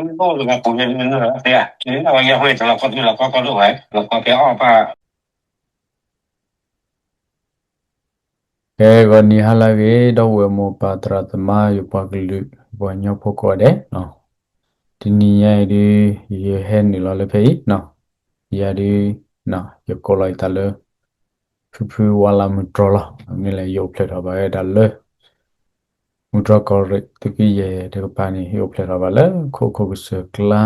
အိၣ်တဂၤပူၤန့ၣ် နၢ်သ့ဧါ, နဝဲယဲၢ်ဟူတလီၤကီၢ်ထံလီၤကီၢ်ကီၢ်ဒိၣ်ဝဲ လီၤကီၢ်ဖဲအီၣ်ပၢ် ကဲဂီၤနံၤဟါလၢအဂ့ၤ ဒီပုၢ်ဝဲၢ်မိၢ်ပၢ်သရၣ်သမါ ယပှၤကလုာ် ပှၤကညီဖိကိးဂၤဒဲး, တနံၤညါအံၤဒုး ယဟဲနုာ်လီၤလၢဖဲအံၤ, ယၤဒုး ယကိးလီၤယသးလၢ ဖုဖုဝါလၢမုၢ်တြီလီၤ. မ့ၢ်လၢယအိၣ်ဖျဲၣ်ထီၣ်ဘၣ်ဝဲဒၣ်လၢ မုၢ်တြီကီၢ်ရ့ၣ် သုးက့ယဲၢ်တကပၤန့ၣ် ယအိၣ်ဖျဲၣ်ထီၣ်ဘၣ်လၢခိခိၣ်ကစၢၢ်ကျါလၢ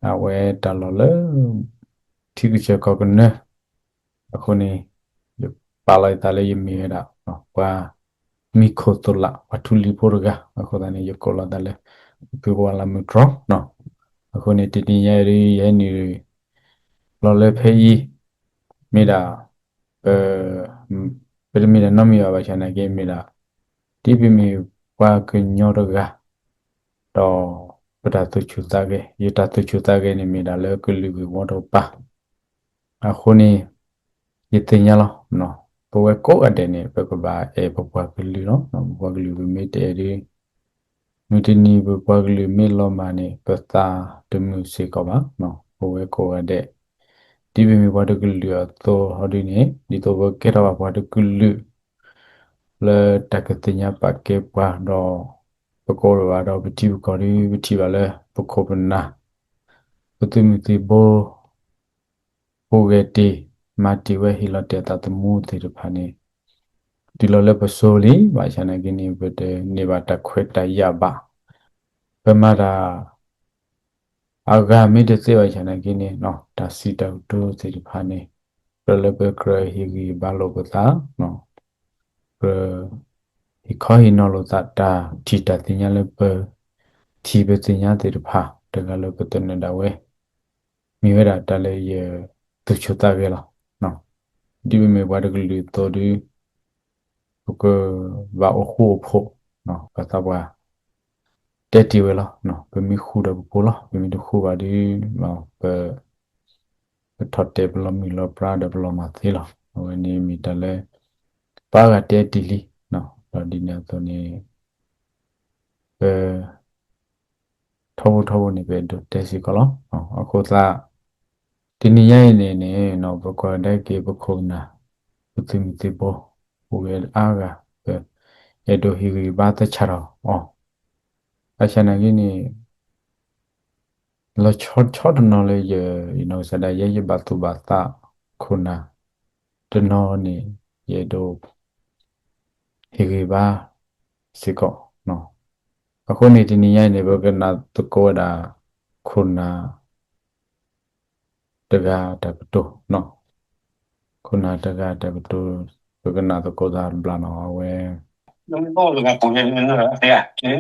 အဝဲတၢ်လီၢ်လၢ ထံကစၢၢ်ကီၢ်ကနၢ အဃိန့ၣ် ယပာ်လီၤယသးလၢယမ့ၢ်ဝဲဒၣ် ပှၤမံခိၣ်သိးလး ပှၤထူလံၤဖိတဂၤ, အဃိသတးန့ၣ် ယကိးလီၤသးလၢ ဖုဖုဝါလၢမုၢ်တြီ, အဃိန့ၣ် တနံၤညါအံၤဒုး ယဟဲနုာ်လီၤလၢဖဲအံၤ မ့ၢ်ဒၣ် ပ ပတမ့ၢ်ဒၣ်နီတမံၤဘၣ် ဘၣ်ဆၣ်နာ်က့မ့ၢ်ဒၣ် ဒ်ပမ့ၢ်ပှၤကညီတဂၤ ဒီးပတၢ်သူၣ်ဆူၣ်သးဂဲၤ, ယတၢ်သူၣ်ဆူၣ်သးဂဲၤန့ၣ်မ့ၢ်ဒၣ်လၢကလုာ်ဂ့ၢ်ဝီတကပၤ, အဃိန့ၣ် ယသ့ၣ်ညါလီၤ, ပဝဲကိးဂၤဒဲးန့ၣ် ပကဘၣ်အဲၣ်ပပှၤကလုာ်လီၤ. ပပှၤကလုာ်ပမ့ၢ်တအဲၣ်ဒုး မုၢ်တနံၤပပှၤကလုာ်မ့ၢ်လီၤမၢ်န့ၣ် ပသးတမုာ်စ့ၢ်ကီးဘၣ်. ပဝဲကိးဂၤဒဲး ဒ်ပမ့ၢ်ပှၤတကလုာ်အသိးဟီဒုန့ၣ် ဒ်သိးပကဲထီၣ်ဘၣ်ပှၤတကလုာ် လၢတၢ်ကသ့ၣ်ညါပာ်ကဲပှၤဒီး ပကအိၣ်ဒီးဘၣ်ဒီးပထံပကီၢ်ဒု ပထံၣ်ဘၣ်လၢ ပခိၣ်ပနၢ် ပသုးမုၢ်သံၣ်ဘိ ဟူးဂဲၤတ့ၢ် မၤတ့ၢ်ဝဲဟ့ၣ်လီၤတ့ၢ်အသးသမူသ့ၣ်တဖၣ်န့ၣ် တုၤလီၤလၢပစိၤလံ ဘၣ်ဆၣ်နာ်က့န့ၣ် ပတန့ၢ်ဘၣ်တၢ်ခွဲးတၢ်ယာ်ဘၣ်. ပမၤတၢ် အဂၤမ့ၢ်တသ့ဘၣ်ဆၣ်နာ်က့န့ၣ် တၢ်စံးတၢ်ကတိၤသ့ၣ်တဖၣ်န့ၣ် ကြၢးလၢပကြၢးဟ့ၣ်ဂံၢ်ဟ့ၣ်ဘါလိာ်ပသး ကြၢးဟ့ၣ်ခီဟ့ၣ်နီၤလိာ်သးတၢ်ထံၣ်တၢ်သ့ၣ်ညါလၢပ ထံၣ်ပသ့ၣ်ညါသ့ၣ်တဖၣ် တဂၤလၢပသနၢၣ်ဒၣ်ဝဲ မ့ၢ်ဝဲဒၣ်တၢ်လၢယသူၣ်ဆူၣ်သးဂဲၤလီၤ. ဒ်ပမ့ၢ်ပှၤတကလုာ်အသိးဒု ပကဘၣ်အိၣ်ဃူအိၣ်ဖိး ပှၤသးပှၢ် တဲတ့ၢ်ဝဲလီၤ. ပမ့ၢ်ဃူဒီးပဖိလီၤ, ပမ့ၢ်တဃူဘၣ်ဒု ပ ပထီၣ်တဲာ်ပလီၤမုၢ်လီၤပြါဒီးပလီၤမၢ်သ့လီၤ. အဝဲန့ၣ်မ့ၢ်တၢ်လၢ ပှၤဂၤတဲတ့ၢ်လံ, ဒီးဒ်န့ၣ်အသိးန့ၣ် ပ ထီဘိထီဘိန့ၣ် ပအဲၣ်ဒိးတဲစ့ၢ်ကီးလီၤ. အဃိသတး တနံၤညါအံၤန့ၣ်န့ၣ် ပကွၢ်ကဒါက့ၤပခိၣ်ပနၢ် ပသုးမုၢ်သံၣ်ဘိ အိၣ်ဝဲအါဂၤ ပအဲၣ်ဒိးဟ့ၣ်ဂံၢ်ဘါသဆၣ်ထီၣ်အီၤ, ဘၣ်ဆၣ်နာ်က့န့ၣ် လီၤဆီဆီတနီၤလၢယ ယနီၢ်ကစၢ်ဒၣ်ယဲ ယဘၣ်သူၣ်ဘၣ်သးခိၣ်နၢ်တနီၤန့ၣ် ယအဲၣ်ဒိး ဟ့ၣ်ဂံၢ်ဘါစ့ၢ်ကီး. အဃိန့ၣ် တနံၤညါအံၤန့ၣ် ပကနၣ်သကိးဝဲဒၣ် ခိၣ်နၢ် တဂၤတၢ်ကတိၤ, ခိၣ်နၢ်တဂၤတၢ်ကတိၤ ပကနၣ်သကိးသးတဘျီနီၤ အဝဲ မ့ၢ်အိၣ်တဂၤပူၤန့ၣ် နၢ်သ့ဧ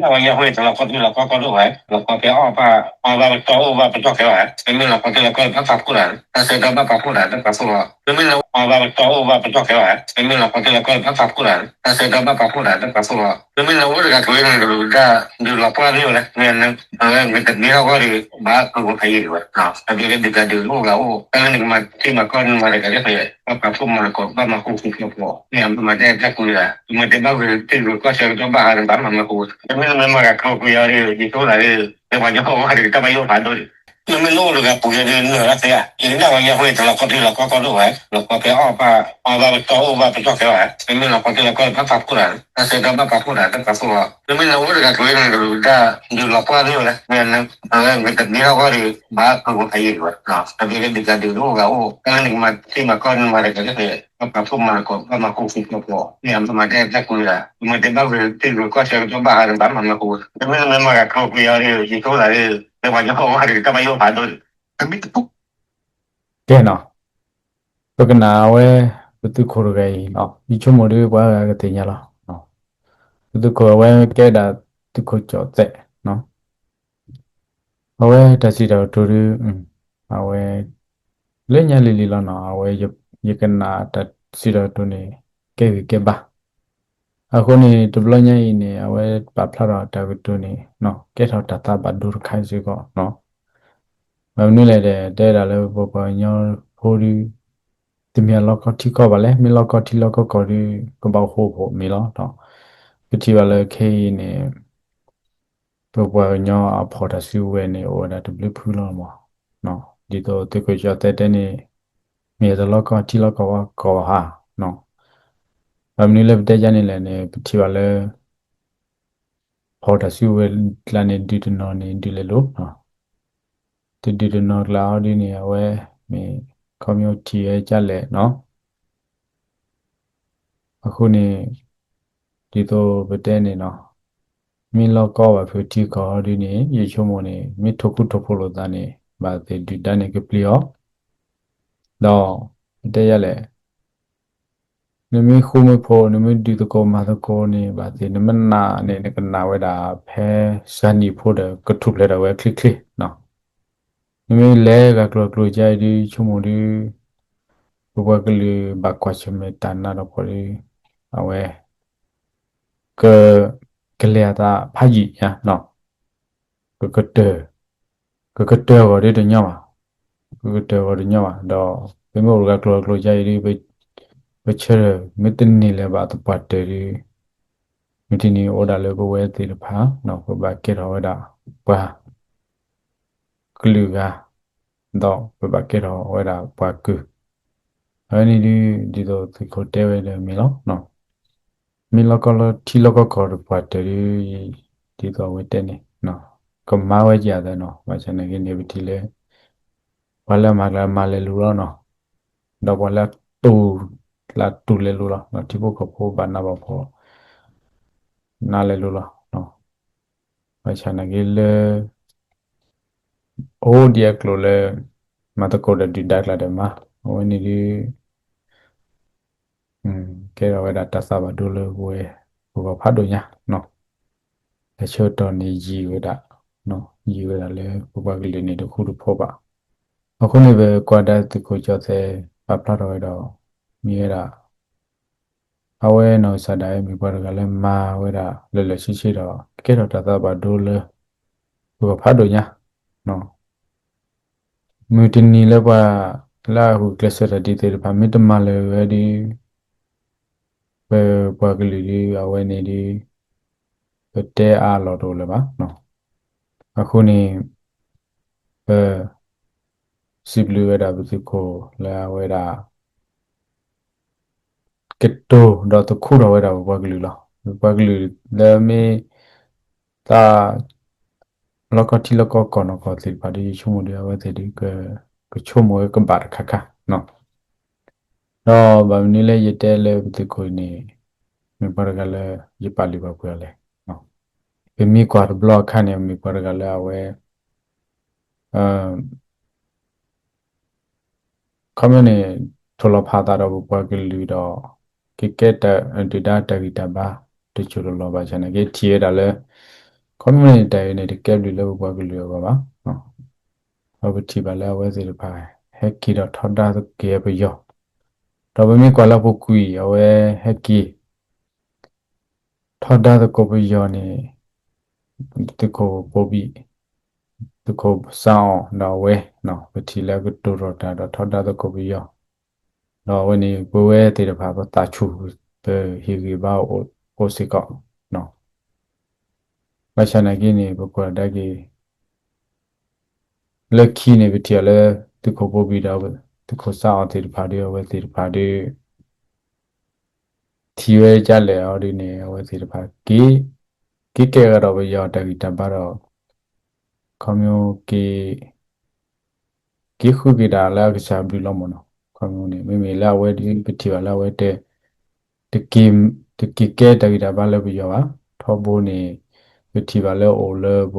ါ, နဝဲယဲၢ်ဟူတလီၤကီၢ်ထံလီၤကီၢ်ကီၢ်ဒိၣ်ဝဲ လီၤကီၢ်ဖဲအီၣ်ပၢ် အီၣ်ဘၣ်ပတီၢ်အိၣ်ဘၣ်ပတီၢ်ကဲဘၣ်, ပမ့ၢ်လီၤကီၢ်ထံလီၤကီၢ်ဘၣ်ပာ်ဖှိၣ်တၢ် တၢ်ဆၢကတီၢ်ဘၣ်ပာ်ဖှိၣ်တၢ် တပာ်ဖှိၣ်လီၤ, ပမ့ၢ်လၢအီၣ်ဘၣ်ပတီၢ်အိၣ်ဘၣ်ပတီၢ်ကဲဘၣ်, ပမ့ၢ်လီၤကီၢ်ထံလီၤကီၢ်ဘၣ်ပာ်ဖှိၣ်တၢ် တၢ်ဆၢကတီၢ်ဘၣ်ပာ်ဖှိၣ်တၢ် တပာ်ဖှိၣ်လီၤ, ပမ့ၢ်လၢအိၣ်တဂၤက့ၤန့ၣ် ကလူၤဒၣ် ဒုးလီၤပှၢ်မ့ၢ်ဝဲလဲၣ်, မ့ၢ် အဝဲမ့ၢ်တမ့ၢ်ထီၣ်ဂီၢ်ဒီး ဘၣ်ကဝီၤဖးယံာ်ဒံးဝဲ, အဒုးလၢဒုးကဒုးအိၣ်ဂၤအိၣ် တၢ်လၢနကမၤထံမၤကီၢ်နမၤတဂၤလၢပယဲၢ် ဘၣ်ပာ်ဖှိၣ်မၤသကိး ဘၣ်မၤဃူဃူဖိးဖိး မ့ၢ်အမၤတဲတၢ်ကူလၢ မ့ၢ်တဲဘၣ်ဝံၤတ့ၢ်ဂုၤကီၢ်ဆၢကတီၢ်ဘၣ်ဟးဒီးဘၣ်မၤမၤဃူ, တမ့ၢ်လၢမ့ၢ်မၤဂၤကျိၤကွံာ်အီၤဒီး ယဆိကမိၣ်လၢ လၢပှၤကညီဖိအဂီၢ်ဒီး တၢ်ဘၣ်ယိၣ်ဖးဒိၣ်ဒီး မ့မ့ၢ်လၢအိၣ်တဂၤပူၤယဲဒုးနၢ်ရၣ်သ့ဧါ, ယကနၣ်ဝဲယဲၢ်ဟူတလီၤကီၢ်ထံလီၤကီၢ်ကီၢ်ဒိၣ်ဝဲ လီၤကီၢ်ဖဲအီၣ်ပၢ် အီၣ်ဘၣ်ပတီၢ်အိၣ်ဘၣ်ပတီၢ်ကဲဘၣ်, ပမ့ၢ်လီၤကီၢ်ထံလီၤကီၢ်ဘၣ်ပာ်ဖှိၣ်တၢ် တၢ်ဆၢကတီၢ်ဘၣ်ပာ်ဖှိၣ်တၢ် တပာ်ဖှိၣ်လီၤ, ပမ့ၢ်လၢအိၣ်တဂၤက့ၤန့ၣ် ကလူၤဒၣ် ဒုးလီၤပှၢ်မ့ၢ်ဝဲလဲၣ်, မ့ၢ် အဝဲမ့ၢ်တမ့ၢ်ထီၣ်ဂီၢ်ဒီး ဘၣ်ကဝီၤဖးယံာ်ဒံးဝဲ, အဒုးလၢဒုးကဒုးအိၣ်ဂၤအိၣ် တၢ်လၢနကမၤထံမၤကီၢ်နမၤတဂၤလၢပယဲၢ် ဘၣ်ပာ်ဖှိၣ်မၤသကိး ဘၣ်မၤဃူဃူဖိးဖိး မ့ၢ်အမၤတဲတၢ်ကူလၢ မ့ၢ်တဲဘၣ်ဝံၤတ့ၢ်ဂုၤကီၢ်ဆၢကတီၢ်ဘၣ်ဟးဒီးဘၣ်မၤမၤဃူ, တမ့ၢ်လၢမ့ၢ်မၤဂၤကျိၤကွံာ်အီၤဒီး ယဆိကမိၣ်လၢ လၢပှၤကညီဖိအဂီၢ်ဒီး တၢ်ဘၣ်ယိၣ်ဖးဒိၣ်ဒီး ကဲနီၤ ပကနၣ်အဝဲ ပသုးခိၣ်တဂၤအံၤ ယဆိကမိၣ်ဒုးပှၤဂၤကသ့ၣ်ညါလီၤ. ပသုးခိၣ်အဝဲကဲဒၣ်သုးခိၣ်ကၠီၣ်သဲး, အဝဲတၢ်စံးတၢ်ကတိၤဒုး အဝဲ လၢညါလံၤလံၤလီၤနီၤ အဝဲ ယကနၣ်တၢ်စံးတၢ်ကတိၤန့ၣ် ကဲဂ့ၤကဲဘါ အဃိန့ၣ် တဘျီညါအံၤန့ၣ် အဝဲပာ်ဖျါထီၣ်တၢ်ကတိၤန့ၣ် ကဲထီၣ်တၢ်သးဘၣ်ဒိတခါစ့ၢ်ကီး, ဘၣ်မနုၤလဲၣ်ဒီး တဲဒၣ်လၢပပှၤကညီဖိဒုး တမ့ၢ်အလီၢ်ကီၢ်ထံကီၢ်ဘၣ်လဲၣ်, မ့ၢ်လီၢ်ကီၢ်ထံလီၢ်ကီၢ်ကီၢ်ဒုး ကဘၣ်အိၣ်ဃူအိၣ်ဖိးမ့ၢ်လီၤ. ပထံၣ်ဘၣ်လၢခဲအံၤန့ၣ် ပပှၤကညီအဖီၣ်တၢ်စုကဝဲၤန့ၣ် အိၣ်ဝဲဒၣ်တဘျုးဖုလီၤမး, ဒ်သိးသုးခိၣ်ကၠီၣ်သဲတဲန့ၣ် မ့ၢ်တၢ်လီၢ်ကီၢ်ထံလီၢ်ကီၢ်ဝါကီၢ်ဟါ, ဘၣ်မနုၤလၢပတဲယါန့ၣ်လဲၣ်န့ၣ် ပထံၣ်ဘၣ်လၢ ဖီၣ်တၢ်စုကဝဲၤကျါန့ၣ် ဒုးတနီၤန့ၣ် ဒုးလဲၤလိၤ, တဒုးတနီၤကျါအီၤဒ်န့ၣ် အဝဲမ့ၢ်ခီဖျိထံၣ်ဝဲဒ်လဲၣ်နီၤ. အဃိန့ၣ် ဒ်သိးပတဲန့ၣ်နီၤ, မ့ၢ်လီၢ်ကီၢ်ဘၣ်ဖုးထံကီၢ်အီၤဒ်န့ၣ် ယဆိကမိၣ်န့ၣ် မ့ၢ်ထိၣ်ဃူထိၣ်ဖိးလိာ်သးန့ၣ် ဘၣ်သ့ၣ်ဒုၣ်ဒါန့ၣ်ကပျံၤအီၤ, ဒီးပတဲယါလဲၣ် နမ့ၢ်ဃူမ့ၢ်ဖိး နမ့ၢ်ဒုးသကိးမၤသကိးန့ၣ် ဘၣ်သ့ၣ်နမ့ၢ်နာ်န့ၣ် နကနာ်ဝဲဒၣ်ဖဲစှၤနံၣ်ဖိဒီး ကထူၣ်ဖျဲးထီၣ်ဝဲချ့ချ့နီၤ. နမ့ၢ်လဲၤဂၤကျိၤကျိၤကါအံၤဒုး ဆိကမိၣ်ဒုး ပပှၤကလုာ်ဘၣ်ကွၢ်ဆၢၣ်မဲာ်တၢ်နါတၢ်ဖှီၣ်ဒုး အဝဲ က ကလဲၤအသးဖးယံာ်ညါ, ကကတၢၢ် ကကတၢၢ်အဂီၢ်ဒုးတညီဘၣ်, ကကတၢၢ်အဂီၢ်တညီဘၣ်, ဒီးပမ့ၢ်အိၣ်တဂၤကျိၤကျိၤကါအံၤဒုး ပဆၢထၢၣ် မ့ၢ်တန့ၢ်လၢၤဘၣ်သပှၢ်တၢၢ်ဒုး မုၢ်တနံၤအိၣ်ဒၣ်လၢပဝဲသ့ၣ်တဖၣ် ပဘၣ်ကဲထီၣ်ဝဲဒၣ်ပှၤ ကလုာ်ဂၤ, ဒီးပဘၣ်ကဲထီၣ်ဝဲဒၣ်ပှၤကုၢ်, အဝဲန့ၣ်ဒုး ဒ်သိးသုးခိၣ်တဲဝဲဒီးမ့ၢ်လီၤ. မ့ၢ်လီၢ်ကီၢ်လၢထံလီၢ်ကီၢ်ကီၢ်တပှၢ်တၢၢ်ဒုး ဒ်သိးအဝဲတဲန့ၣ် ကမၤဝဲကသးနီၤ, ဘၣ်ဆၣ်နာ်က့န့ၣ် ပထံၣ်လၢ ပှၤလၢအမၤကျါမၤလဲၤလိၤလီၤနီၤ, ဒီးပှၤလၢအတူၢ်ကျါတူၢ်လဲၤလိၤလီၤ, ထံဖိကီၢ်ဖိဘၣ်နးဘၣ်ဖှီၣ် နးလဲၤလိၤလီၤ. ဘၣ်ဆၣ်နာ်က့လၢ အိၣ်ဒံးအကျိၤလၢ မၤသကိးဒီးဒုၣ်ဒါကျါဒီးမၤ, အဝဲန့ၣ်ဒုး ကဲထီၣ်ဝဲဒၣ်တၢ်သးဘၣ်ဒိလၢပဝဲ ပဂီၢ်ဖးဒိၣ်ညါနီၤ, တၢ်ဆၢကတီၢ်န့ၣ်ယံာ်ဝဲဒၣ်, ယံာ်ဝဲဒၣ်လၢပပှၤကလုာ်န့ၣ်တဃူတဖိးဘၣ်. အဃိန့ၣ် ပကွၢ်ဒၣ်သုးခိၣ်ကၠီၣ်သဲး ပာ်ဖျါထီၣ်ဝဲဒီး မ့ၢ်ဝဲဒၣ် အဝဲနီၢ်ကစၢ်ဒၣ်ဝဲမ့ၢ်ပှၤတဂၤလၢမၤဝဲဒၣ်လၢာ်လၢာ်ဆ့ဆ့ဒီး ကဲထီၣ်တၢ်သးဘၣ်ဒိလၢ ပဂီၢ်ဖးဒိၣ်ညါ မုၢ်တနံၤလၢပှၤလၢအဂုာ်ကျဲးစၢးတၢ်ဒ်သ့ၣ်တဖၣ် မ့ၢ်တမၤလၢၤဝဲဒီး ပပှၤကလုာ်ဒီး အဝဲန့ၣ်ဒီး ပတဲအါလီၤတအိၣ်လၢၤဘၣ်. အဃိန့ၣ် ပ စံးဘျုးဝဲဒၣ်ပသုးခိၣ်လၢအဝဲဒၣ် ကတိၤဒီးသခူထီၣ်ဝဲဒၣ်ပပှၤကလုာ်လီၤ. ပပှၤကလုာ်လၢမ့ၢ် သး လီၢ်ကီၢ်ထံလီၢ်ကီၢ်ကီၢ်နီၢ်ကီၢ်သ့ၣ်တဖၣ်ဒီး ယဆိကမိၣ်ဒီးအဝဲသ့ၣ်ဒီး ကဆိကမိၣ်ဝဲကဘၣ်တခါခါ ဒီးဘၣ်မနုၤလၢယတဲလၢပသုးခိၣ်န့ၣ် မ့ၢ်ပှၤတဂၤလၢယပာ်လုၢ်ပာ်ပှ့ၤအီၤလဲၣ်. ပမ့ၢ်ကွၢ်တဘျီအခါန့ၣ် မ့ၢ်ပှၤတဂၤလၢအဝဲ ခီပညီန့ၣ် ထိၣ်လီၤဖးသးဒီးပပှၤကလုာ်ဒီး ကကဲတၢ်ဒုၣ်ဒါတၢ်ဂံၢ်တၢ်ဘါ တစိၢ်တလီၢ်ဘၣ်ဆၣ်နာ်က့ ထံၣ်ဝဲဒၣ်လၢ ခီပညီန့ၣ် တၢ်အံၤန့ၣ် တကဲဘျုးလၢပပှၤကလုာ်အဂီၢ်ဘၣ်. ဒီးပထံၣ်ဘၣ်လၢအဝဲသ့ၣ်တဖၣ် ဟဲက့ၤဒီးထီဒါသကိးပယီၤ, ဒီးပမ့ၢ်ကွၢ်လၢအပူၤကွံာ် အဝဲဟဲက့ၤ ထီဒါသကိးပယီၤန့ၣ် သုးခိၣ်ဘိဘံၣ် သုးခိၣ်စးအီၣ်ဒီးအဝဲ ပထံၣ်လၢအကတိၤထီၣ်တၢ်ဒီးထီဒါသကိးပယီၤ, ဒီးအဝဲန့ၣ် ပဝဲသ့ၣ်တဖၣ် ပသးဆူၣ် ပဟ့ၣ်ဂံၢ်ဘါအိၣ်စ့ၢ်ကီး, ဘၣ်ဆၣ်နာ်က့န့ၣ် ပကွၢ်ဒၣ်က့ၤ လၢခံန့ၣ် ပထံၣ်အီၤလၢ သုးခိၣ်ဘိဘံၣ်ဒီး သုးခိၣ်စးအီၣ်သ့ၣ်တဖၣ်ဒီး အဝဲသ့ၣ်တဖၣ်ဒီး ထံၣ်ဝဲဒ်လဲၣ်အီၤဒ်န့ၣ် အဝဲသ့ၣ်တဖၣ် က့ၤကဲကဒီးပယီၤတၢ်ဂံၢ်တၢ်ဘါဒီး ခီပညီ က့ၤဃုက့ၤတၢ်လၢအကစၢ်ဘျုးလီၤမးနီၤ. ခီပညီန့ၣ် မ့မ့ၢ်လၢအဝဲဒ်ပထံၣ်ဘၣ်လၢအဝဲတဲ တက့ၤကဲတၢ်ဂံၢ်တၢ်ဘါလၢပယီၤဘၣ်. ထီဘိန့ၣ် ပထံၣ်ဘၣ်လၢအိၣ်လၢပ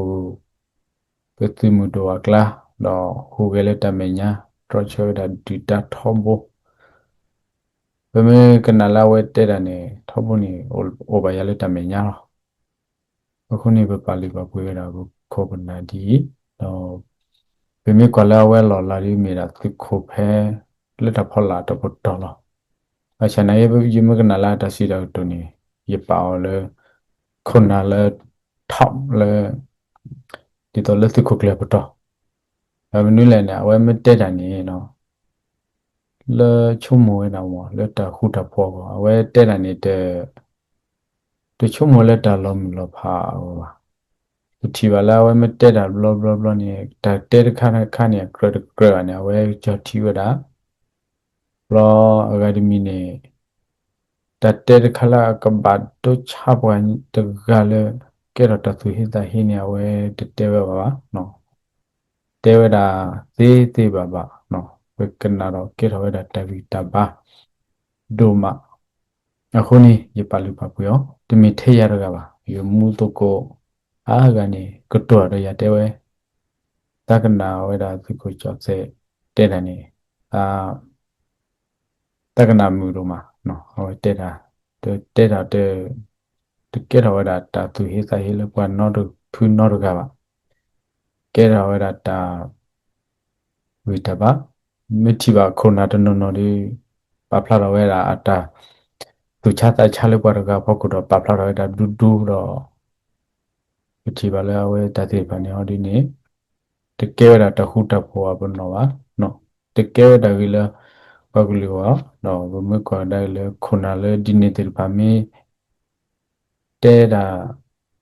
ပသုးမုၢ်ဒိၣ်အကျါ ဒီးဟူးဂဲၤလၢတၢ်မဲာ်ညါ တြီဆၢဝဲဒၣ်ဒုၣ်ဒါထီဘိ, ပမ့ၢ်ကနၣ်လၢအဝဲတဲတၢ်န့ၣ် ထီဘိန့ၣ် အိၣ်ဘၣ်ယၤလၢတၢ်မဲာ်ညါလီၤ. အဃိန့ၣ် ပပာ်လုၢ်ပာ်ပှ့ၤဝဲဒၣ်ပခိၣ်ပနၢ်ဒ်အံၤ, ဒီး ပမ့ၢ်ကွၢ်လၢအဝဲလီၢ်လၤဒ်မ့ၢ်ဒၣ်သုးခိၣ်ဖဲ လၢတၢ်ဖီလာ်တပတီၢ်လီၤ. ဘၣ်ဆၣ်နာ်က့ ယမ့ၢ်ကနၣ်လၢတၢ်စံးတၢ်ကတိၤန့ၣ် ယပာ်အီၤလၢ ခိၣ်နၢ်လၢ top လၢ ဒ်သိးလၢသုးခိၣ်ကျၢၢ်ပတီၢ်, ဘၣ်မနုၤလဲၣ်န့ၣ် အဝဲမ့ၢ်တဲတၢ်န့ၣ် လၢဆိကမိၣ်ဝဲဒၣ်မ့ၢ် လၢတၢ်ဃူတၢ်ဖိးအဂီၢ် အဝဲတဲတၢ်န့ၣ် တဆိကမိၣ်လၢတၢ်လီၤမုၢ်လီၤဖးအဂီၢ်ဘၣ်. ပထံၣ်ဘၣ်လၢအဝဲမ့ၢ်တဲတၢ်ဘျီဘျီဘျီန့ၣ် တၢ်တဲတခါတခါန့ၣ် အကြၢးတကြၢးဘၣ်န့ၣ် အဝဲကၠီထံဝဲဒၣ် ဘျီအဂၤတမံၤန့ၣ် တၢ်တဲတခါလၢအကဘၣ်ဒိဆါပှၤတဂၤလၢ ကဲထီၣ်တၢ်သူၣ်ဟ့သးဟ့န့ၣ် အဝဲတတဲဝဲဘၣ်ဘၣ်. တဲဝဲဒၣ်သ့သ့ဘၣ်ဘၣ်, ပကနၣ်ဒီးကဲထီၣ်ဝဲဒၣ်တၢ်ဂံၢ်တၢ်ဘါဒိၣ်မး. အဃိန့ၣ် ယပာ်လုၢ်ပာ်ပှ့ၤအီၤ တမ့ၢ်ထဲယၤတဂၤဘၣ်, ယမူသကိးအါဂၤန့ၣ် ကတိၤဒီးယၤတဲဝဲ သးကနၣ်ဝဲဒၣ်သုးခိၣ်ကၠီၣ်သဲးတဲတၢ်န့ၣ် သးကနၣ်မုာ်ဒိၣ်မး, အဝဲတဲတၢ်, တဲတၢ် တကဲထီၣ်ဝဲဒၣ်တၢ်သူၣ်ဟ့သးဟ့လၢပှၤနီတဖုနီတဂၤဘၣ်. ကဲထီၣ်ဝဲဒၣ်တၢ်ဂံၢ်တၢ်ဘါ, မ့ၢ်ထံၣ်ဘၣ်ခိၣ်နၢ်တနီၤနီၤဒီး ပာ်ဖျါထီၣ်ဝဲဒၣ်အတၢ်သူၣ်ဆါသးဆါလၢပှၤတဂၤအဖီခိၣ်ဒီး ပာ်ဖျါထီၣ်ဝဲဒၣ်ဒူဒူဒီး ပထံၣ်ဘၣ်လၢအဝဲတၢ်သ့ၣ်တဖၣ်န့ၣ်အီၤဒ်န့ၣ် တကဲဝဲဒၣ်တၢ်ဃူတၢ်ဖိးအပနီၣ်ဘၣ်, တကဲဝဲဒၣ်ဂ့ၤလၢပှၤကလုာ်အဂီၢ်, ဒီးပမ့ၢ်ကွၢ်ကဒါက့ၤလၢခိၣ်နၢ်လၢဒ်န့ၣ်သ့ၣ်တဖၣ်မ့ၢ် တဲဒၣ်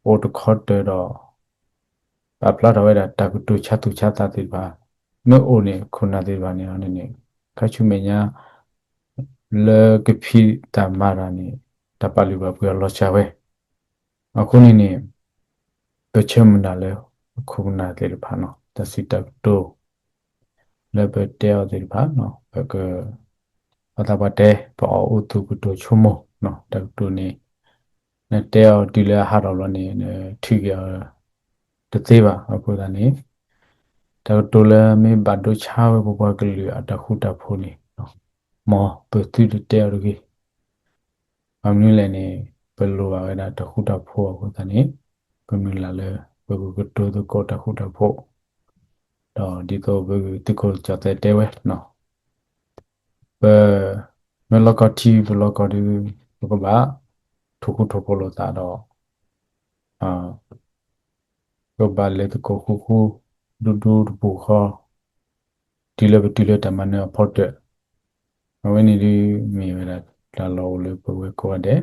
အိၣ်တခီတၢၤဒီး ပာ်ဖျါထီၣ်ဝဲဒၣ်တၢ်ကတိၤဆါသူၣ်ဆါသးသ့ၣ်တဖၣ် မ့ၢ်အိၣ်န့ၣ် ခိၣ်နၢ်သ့ၣ်တဖၣ်န့ၣ်အီၤန့ၣ်န့ၣ် ခါဆူမဲာ်ညါ လၢကဖံးတၢ်မၤတၢ်န့ၣ် တၢ်ပာ်လုၢ်ပာ်ပှ့ၤအီၤလီၤစှၤဝဲ. အဃိန့ၣ်န့ၣ် ပဆၢမုၢ်လၢ်လၢ ပခိၣ်ပနၢ်သ့ၣ်တဖၣ်န့ၣ် တၢ်စံးတၢ်ကတိၤ လၢပတဲအီၤသ့ၣ်တဖၣ်န့ၣ် ပက ပှၤသးပှၢ်တဲ ပအီၣ်အိၣ်သူၣ်ကတိၤဆိကမိၣ်န့ၣ် တၢ်ကတိၤန့ၣ် နတဲအီၤတုၤလၢအဟးထီၣ်ဘျီန့ၣ် နထုးက့ၤအီၤတသ့ဘၣ်. အဃိသတးန့ၣ် တၢ်ကတိၤလၢမ့ၢ်ဘၣ်ဒိဆါဝဲပပှၤကလုာ်အတၢ်ဃူတၢ်ဖိးန့ၣ် မ်ပသုတတဲအီၤတဂ့ၤ. ဘၣ်မနုၤလဲၣ်န့ၣ် ပလိၣ်ဘၣ်ဝဲဒၣ်တၢ်ဃူတၢ်ဖိးအဃိသတးန့ၣ် ပမုၢ်လၢ်လၢပကကတိၤသကိးတၢ်ဃူတၢ်ဖိး ဒီးဒ်သိးပသုးခိၣ်ကၠီၣ်သဲးတဲဝဲ ပမ့ၢ်လီၢ်ကီၢ်ထံ ပလီၢ်ကီၢ်ဒီး ပကဘၣ်ထိၣ်ဃူထိၣ်ဖိးလိာ်သးဒီး ပကဘၣ်လဲၤသကိးဃူဃူ ဒူဒူတပူၤဃီ တုၤလၢပတုၤလၢတၢ်မၤနၢၤအဖီတၢၣ်, အဝဲန့ၣ်ဒုးမ့ၢ်ဝဲဒၣ်တၢ်လီၢ်အိၣ်လၢပဝဲကိးဂၤဒဲး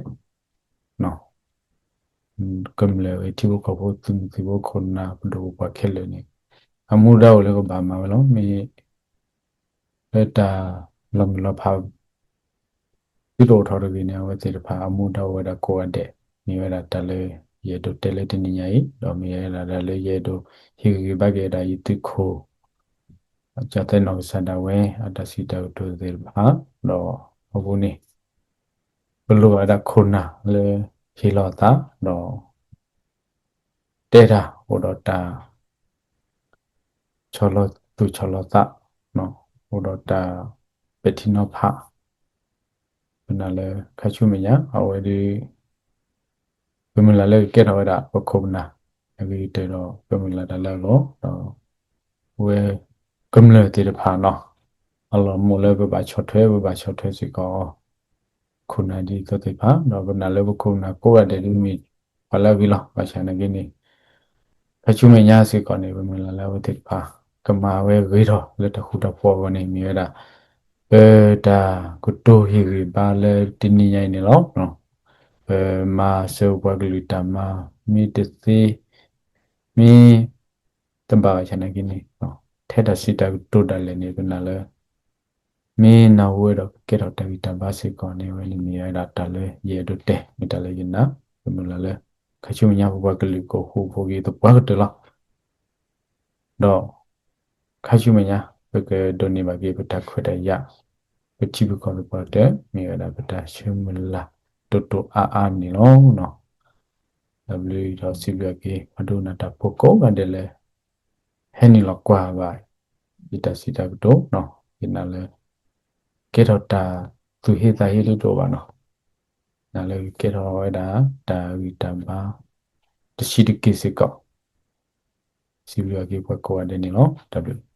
ကမျၢၢ်ဝဲထံဖိကီၢ်ဖိ သုးမုၢ်သံၣ်ဘိခိၣ်နၢ် ပဒိၣ်ပပှၢ်ခဲလၢာ်န့ၣ် အမူဒါအိၣ်လၢကဘၣ်မၤဝဲလီၤ. မ့ၢ်လၢတၢ်လီၤမုၢ်လီၤဖး သုတအိၣ်ထီၣ်တဂ့ၤန့ၣ် အဝဲသ့ၣ်တဖၣ်အမူဒါအိၣ်ဝဲဒၣ်ကိးဂၤဒဲး, မ့ၢ်ဝဲဒၣ်တၢ်လၢယအဲၣ်ဒိးတဲလၢတနံၤညါအံၤ, ဒီးမ့ၢ်ဝဲဒၣ်တၢ်လၢယအဲၣ်ဒိးဟ့ၣ်ဂံၢ်ဟ့ၣ်ဘါက့ၤဝဲဒၣ်ယသုးခိၣ် ကၠီၣ်သဲးနီၢ်ကစၢ်ဒၣ်ဝဲ အတၢ်စံးတၢ်ကတိၤသ့ၣ်တဖၣ်, ဒီးအပူၤန့ၣ် ပလိၣ်ဘၣ်ဝဲဒၣ်ခိၣ်နၢ်လၢဟ့ၣ်လီၤအသး ဒီး တဲတၢ်အိၣ်ဒီးတၢ် ဆီၣ်လီၤသူၣ်ဆီၣ်လီၤသး, အိၣ်ဒီးတၢ်ပဲာ်ထံနီၤဖး, ပနာ်လၢခါဆူမဲာ်ညါ အဝဲဒုး ပမုၢ်လၢ်လၢကကဲထီၣ်ဝဲဒၣ်ပခိၣ်ပနၢ် အဂ့ၤကတၢၢ်ဒီး ပမုၢ်လၢ်တၢ်လၢအဂီၢ် ဒီး ဝဲကမျၢၢ်သ့ၣ်တဖၣ်န့ၣ် အလီၢ်မ့ၢ်လၢပဘၣ်ဆီၣ်ထွဲ ပဘၣ်ဆီၣ်ထွဲစ့ၢ်ကီး ခိၣ်နၢ်ဒ်သိးသ့ၣ်တဖၣ် ဒီးပနာ်လၢပခိၣ်ပနၢ်ကိးဂၤဒဲးဒုးမ့ၢ်ပှၤလၢအဂ့ၤလီၤ. ဘၣ်ဆၣ်နာ်က့န့ၣ် ခါဆူမဲာ်ညါစ့ၢ်ကီးန့ၣ် ပမုၢ်လၢ်လၢအဝဲသ့ၣ်တဖၣ် ကမၤဝဲဂ့ၤထီၣ်လၢတၢ်ဃူတၢ်ဖိးအဂီၢ်န့ၣ် မ့ၢ်ဝဲဒၣ် ပတၢ်ကတိၤဟ့ၣ်ဂံၢ်ဘါလၢတနံၤညါအံၤန့ၣ်လီၤ. ပမၤစၢၤပှၤကလုာ်တၢ်မၤ မ့ၢ်တသ့ မ့ၢ်တဘၣ်ဘၣ်ဆၣ်နာ်က့န့ၣ် ထဲတၢ်စံးတၢ်ကတိၤဒၣ်လဲာ်န့ၣ် ပနာ်လၢ မ့ၢ်နၢ်ဟူဝဲဒီးကကဲထီၣ်တၢ်ဂံၢ်တၢ်ဘါစ့ၢ်ကီးန့ၣ် အဝဲန့ၣ်မ့ၢ်ဝဲဒၣ်တၢ်လၢယအဲၣ်ဒိးတဲ မ့ၢ်တၢ်လၢယနာ် ပမုၢ်လၢ်လၢ ခါဆူမဲာ်ညါပပှၤကလုာ်ကအိၣ်ဃူအိၣ်ဖိးက့ၤသပှၢ်ကတၢၢ်လီၤ. ဒီး ခါဆူမဲာ်ညါ ပကဒိးန့ၢ်ဘၣ်က့ၤပတၢ်ခွဲးတၢ်ယာ် ပထံပကီၢ်သပှၢ်ကတၢၢ် မ့ၢ်ဝဲဒၣ်ပတၢ်ဆၢမုၢ်လၢ်တိၢ်တိၢ်အါအါန့ၣ်လီၤ. တၢ်ဘျုးဒီးစံးဘျုးက့ၤ ပှၤဒိကနၣ်တၢ်ဖိကိးဂၤဒဲးလၢ ဟဲနုာ်လီၤကွၢ်ဘၣ် ယတၢ်စံးတၢ်ကတိၤ ယနာ်လၢ ကဲထီၣ်တၢ်သူၣ်ဟ့သးဟ့လၢတအိၣ်ဘၣ်နီၤ, နာ်လၢကကဲထီၣ်ဝဲဒၣ် တၢ်ဂံၢ်တၢ်ဘါ တဆံးတက့ၢ်စ့ၢ်ကီး, စံးဘျုးက့ၤပှၤကိးဂၤဒဲးန့ၣ်လီၤ. တၢ်ဘျုး